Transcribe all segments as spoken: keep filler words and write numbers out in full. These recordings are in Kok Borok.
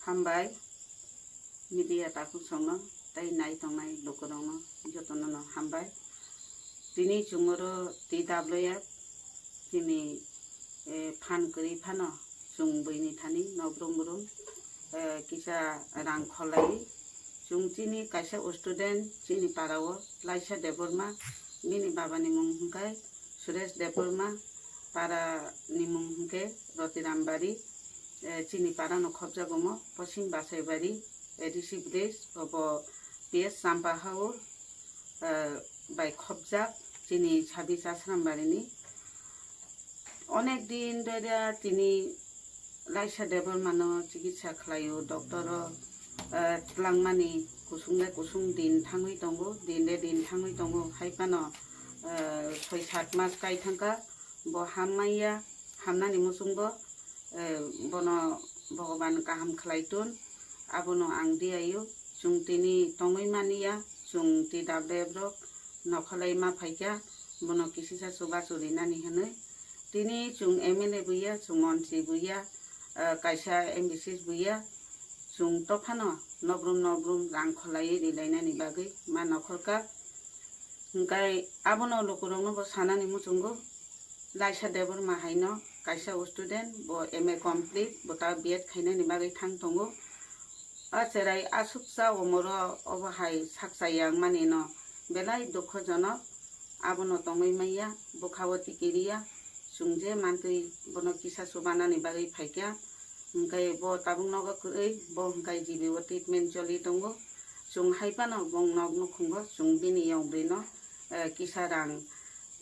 Hambai, media takhuk songno tei nai tongnai lukurokno jotono no hambai. Tini chwng oro T W F chini, eh, phan kwrwi phano chwng buini thani nokrum brum, eh, kisa rang kholai. Chwng chini kaisa student chini parao Laisa Debbarma, bini babani mung hwnkhe Suresh Debbarma, para ni mung hwnkhe Rotiram Bari, eh, chini para no khopjago mo Poschim Basaibari, A D C village, obo P S Champa Hao, eh, bai khopjak chini Sabi Chasram Bari ni. Onek din dhoria tini Laisa Debbarma no chikitsa khlaio, doctor o, eh, twlangmani kusung le kusung din thangwi tongo, din le din thangwi tongo, hai phano, eh, soi sat mas kai thangkha, bo hammaiya, hamnani muchungbo, eh, bono Bhogoban kaham khlai tun, abono ang diyaio, chwng tini tongwi maniya, chwng T W F rok nokholai ma phaikha, bono kisisa chubachu rinani hwnwi. Tini chwng M L A buya, chwng montri buya, ah, kaisa M D C buya, chwng tophano nokrum nokrum rang kholaiwi rilainani bagwi ma nokholkha. Hwnkhe abono lukurokno bo sanani muchungo, Laisa Debbarma haino kaisa student, bo M A complete, bo ta B Ed khainani bagwi thang tongo. A cherai aswk cha omoro obo hai sak cha yang mani no belai dukhojonok. Abono tongwi manya, bwkha-o tikiriya, chwng je mantwi bono kisa chubanani bagwi phaikha, hwnkhe bo tabuk nogo kwrwi, bo hwnkhe G B o treatment choli tongo. Chwng hai phano bong nok nukhungo chwng bini yong bwrwino, eh, kisa rang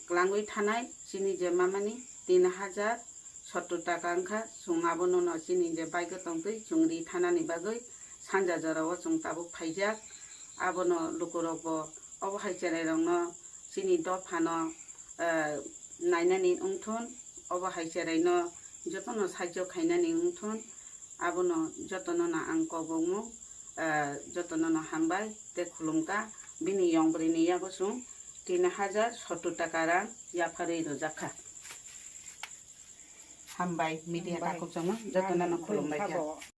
kwlangwi thanai, chini je mamani tin hajar sottor taka wngkha, chwng abono no chini je bike o tongtwi chwng ri thanani bagwi sanja jorao chwng tabuk phaijak. Abono lukurokbo obo hai cherairokno chini dophano, eh, nainani wngthun, obo hai cheraino jotono sahajyo khainani wngthun, abono jotono no ang kobokmung, eh, jotono no hambai tei khulumkha. Bini yong bwrwini yago chwng tin hajar sottor taka rang yapharwi rwjakha. Hambai, media takhuk chongma jotono no khulumbai kha.